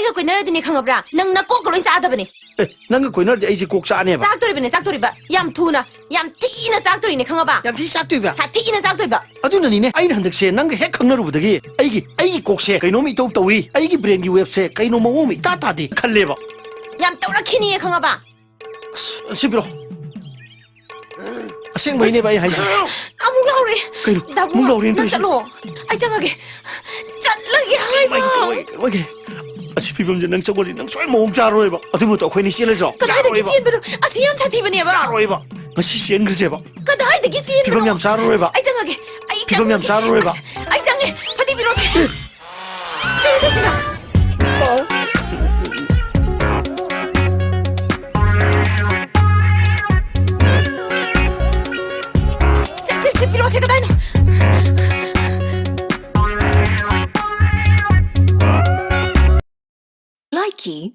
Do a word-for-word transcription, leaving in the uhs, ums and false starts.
ꯅꯪꯒ ꯀꯣꯏꯅꯔꯗꯤꯅꯦ, ꯈꯪꯉꯕ꯭ꯔꯥ? ꯅꯪ ꯅꯀꯣꯛꯀ ꯂꯣꯏ ꯆꯥꯗꯕꯅꯦ꯫ ꯑꯦ, ꯅꯪꯒ ꯀꯣꯏꯅꯔꯗꯤ ꯑꯩꯁꯦ ꯀꯣꯛ ꯆꯥꯅꯦꯕ? ꯆꯥꯛꯇꯣꯔꯤꯕꯅꯦ, ꯆꯥꯛꯇꯣꯔꯤꯕ꯫ ꯌꯥꯝ ꯊꯨꯅ, ꯌꯥꯝ ꯊꯤꯅ ꯆꯥꯛꯇꯣꯔꯤꯅꯦ, ꯈꯪꯉꯕ? ꯌꯥꯝ ꯊꯤ ꯆꯥꯛꯇꯣꯏꯕ? ꯁꯥꯊꯤꯅ ꯆꯥꯛꯇꯣꯏꯕ꯫ ꯑꯗꯨꯅꯅꯤꯅꯦ, ꯑꯩꯅ ꯍꯟꯗꯛꯁꯦ ꯅꯪꯒ ꯍꯦꯛ ꯈꯪꯅꯔꯨꯕꯗꯒꯤ ꯑꯩꯒꯤ, ꯑꯩꯒꯤ ꯀꯣꯛꯁꯦ ꯀꯩꯅꯣꯝ ꯏꯇꯧ ꯇꯧꯏ, ꯑꯩꯒꯤ brainꯒꯤ waveꯁꯦ ꯀꯩꯅꯣ ꯃꯑꯣꯡ ꯑꯃ ꯏꯇꯥ ꯇꯥꯗꯦ ꯈꯜꯂꯦꯕ꯫ ꯌꯥꯝ ꯇꯧꯔꯛꯈꯤꯅꯤꯌꯦ, ꯈꯪꯉꯕ? ꯑꯁ, ꯁꯤ ꯄꯤꯔꯣ꯫ ꯑꯁꯦꯡꯕꯩꯅꯦꯕ ꯑꯩ ꯍꯥꯏꯁꯦ꯫ ꯑꯃꯨꯛ ꯂꯥꯎꯔꯦ꯫ ꯀꯩꯅꯣ? ꯗꯥꯕꯨꯡ, ꯑꯃꯨꯛ ꯂꯥꯎꯔꯦꯅ ꯅꯪ ꯇꯧꯔꯤꯁꯦ? ꯆꯠꯂꯣ꯫ ꯑꯩ ꯆꯪꯉꯒꯦ꯫ ꯆꯠꯂꯒꯦ ꯍꯥꯏꯕ꯫ ꯀꯩꯅꯣ, ꯀꯩꯅꯣ, ꯀꯩꯅꯣ, ꯀꯩꯅꯣ? ꯑꯁꯤ ꯐꯤꯕꯝꯁꯦ ꯅꯪ ꯆꯪꯉꯗꯤ ꯅꯪ ꯁꯣꯏ ꯃꯑꯣꯡ ꯆꯥꯔꯣꯏꯕ꯫ ꯑꯗꯨ ꯃꯇꯧ ꯑꯩꯈꯣꯏꯅꯤ ꯆꯦꯜꯂꯁꯤꯔꯣ? ꯀꯗꯥꯏꯗꯒꯤ ꯆꯦꯟꯕꯅꯣ? ꯑꯁꯤ ꯌꯥꯝ ꯁꯥꯊꯤꯕꯅꯦꯕ꯫ ꯌꯥꯔꯣꯏꯕ꯫ ꯉꯁꯤ ꯆꯦꯟꯈ꯭ꯔꯁꯦꯕ꯫ ꯀꯗꯥꯏꯗꯒꯤ ꯆꯦꯟꯕꯅꯣ? ꯐꯤꯕꯝ ꯌꯥꯝ ꯆꯥꯔꯔꯣꯏꯕ꯫ ꯑꯩ ꯆꯪꯉꯒꯦ꯫ ꯑꯩ ꯐꯤꯕꯝ ꯌꯥꯝ ꯆꯪꯉꯒꯦ꯫ ꯆꯥꯔꯔꯣꯏꯕ꯫ ꯑꯁ, ꯑꯩ ꯆꯪꯉꯦ꯫ ꯐꯗꯤ ꯄꯤꯔꯛꯑꯣꯁꯦ꯫ ꯀꯩꯅꯣ ꯇꯧꯁꯤꯅ? ꯁꯦ, ꯁꯦ, ꯁꯦ, ꯄꯤꯔꯛꯑꯣꯁꯦ, ꯀꯗꯥꯏꯅꯣ? Likey